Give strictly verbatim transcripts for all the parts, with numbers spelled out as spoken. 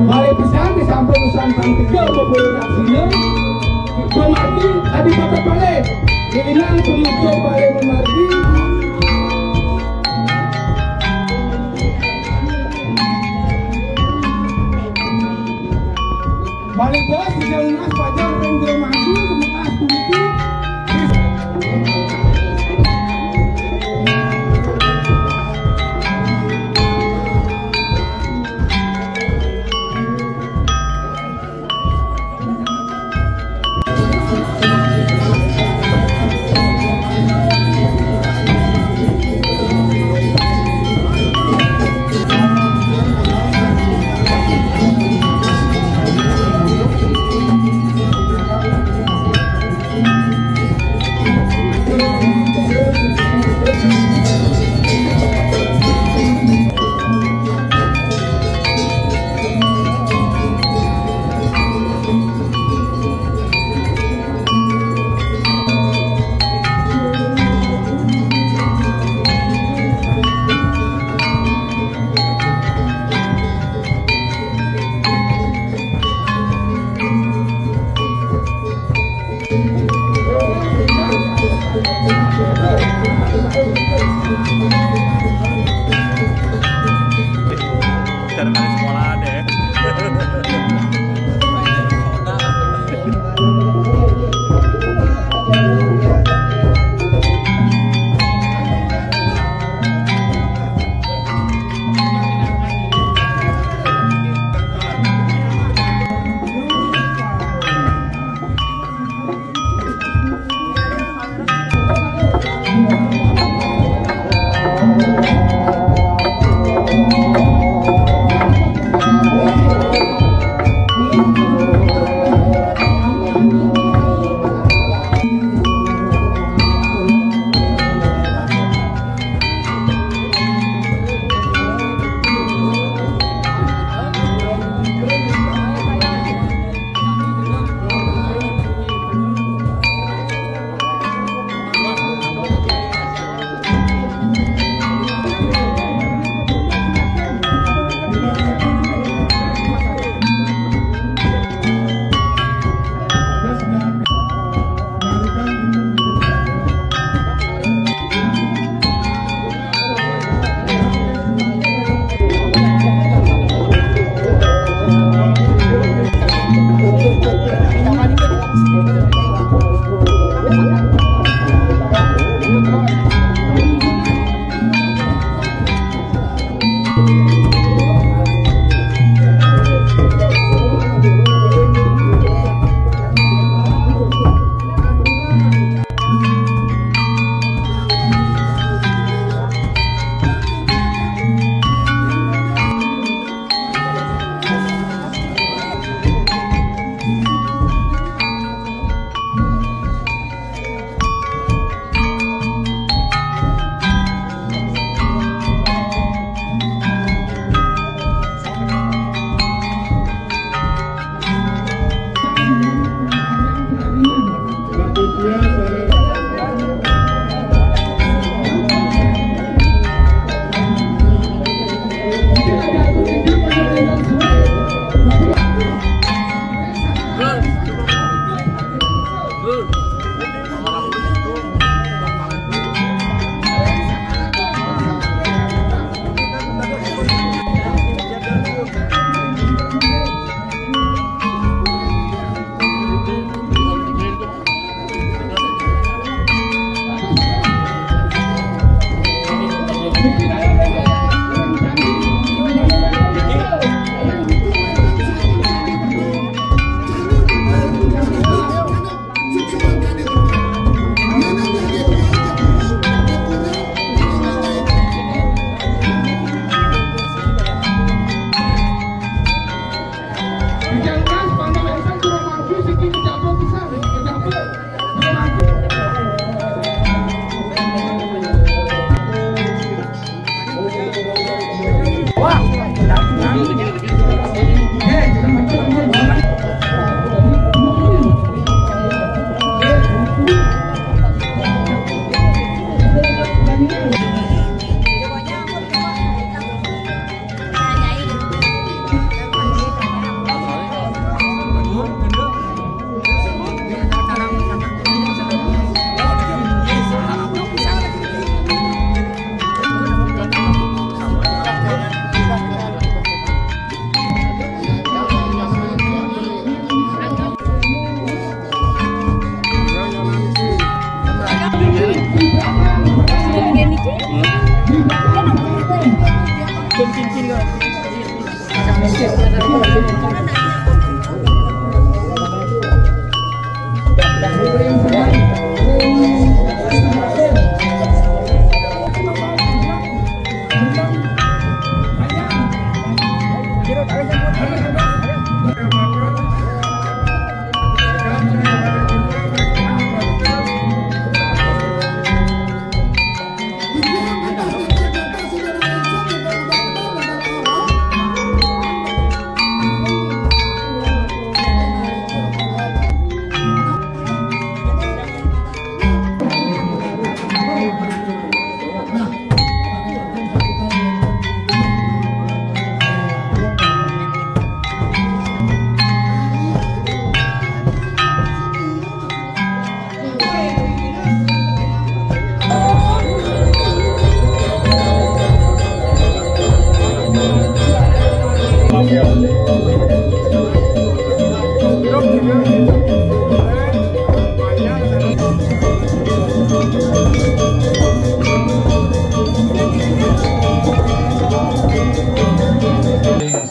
Malih pisan disampun usan pang tiga beberapa sini. Pemargi tadi kata balik. Irinang penutup balik memargi. Balik bos, di jalan mas pajar, yang dia maju, semekas, puniki.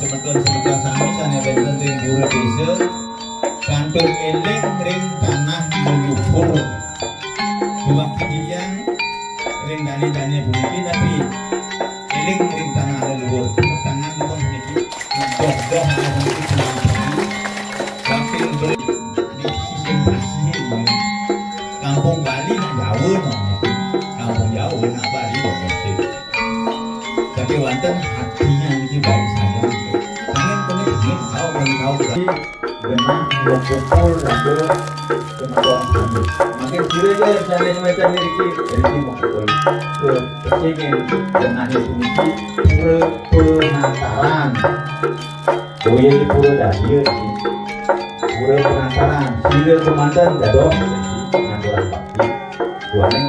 Semeton-semeton sami sané wénten ring pura désa, kantun éling ring tanah leluhur. Dumadak titiang ring dané-dané puniki, tapi éling ring tanah leluhur. Tangan dukung puniki, doh-doh puniki, puniki. Wakil beli di sisi pasih, Kampung Bali nak Jawa, no. Kampung Jawa nak Bali, no. Tapi wonten hatinya niki baik saja. Angin kuning, angin tahu, angin tahu. Jadi, genah kumpul raga semeton sami. Mangkin sira ya, sané wénten niki, niki mangkin ke singin genah puniki pura penataran. Oh iya, di pura Dadia niki. Pura penataran, sira kemanten dados ngaturang bakti. Duaning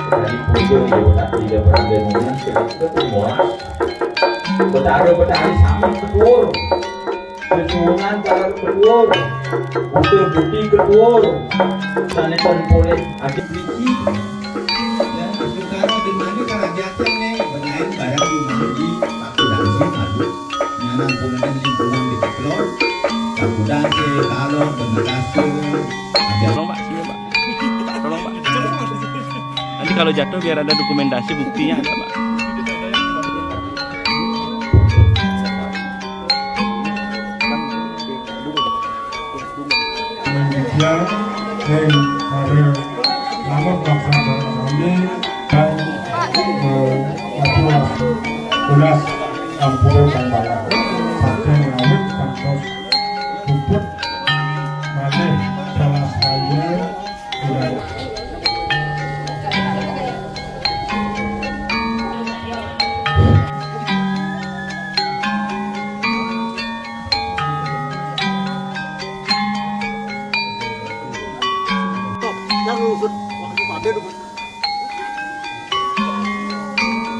tadi puja ya, tapi ya perangga nunas ketemuan. Betara-betari sami ketuur. Sesuwungan para ketuur. Buta buti ketuur. Sané tan polih adi beli. Ya, sekarang di mana kerajaan nih? Benain barang di mana? Aku dah sih, aduh. Nyanang punten lingkungan di Keplon. Kabudan ke, kalau beneras ke. Ada. Tolong, Pak, sini, Pak. Tolong, Pak. Nanti kalau jatuh biar ada dokumentasi buktinya ada, Pak. Demikian, ring para lamun laksanaan sami dan, eh, ampura, tunas ampura kang balat. Saking awit kantos puput malih salah saya.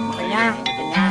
Makanya, makanya.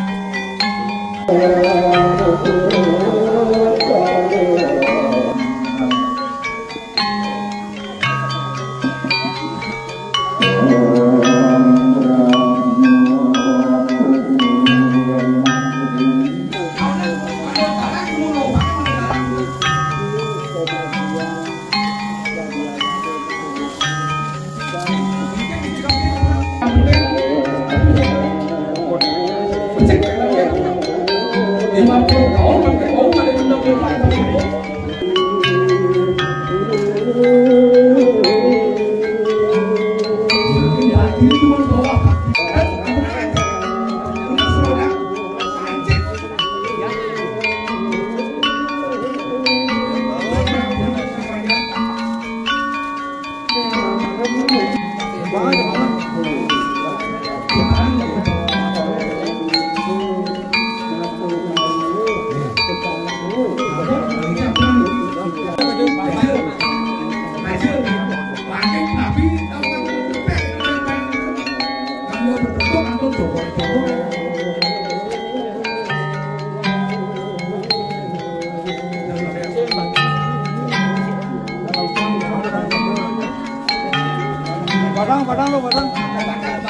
Padang, padang, lo, padang. Padang, padang.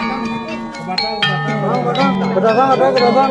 Padang, padang. Padang, ada, padang.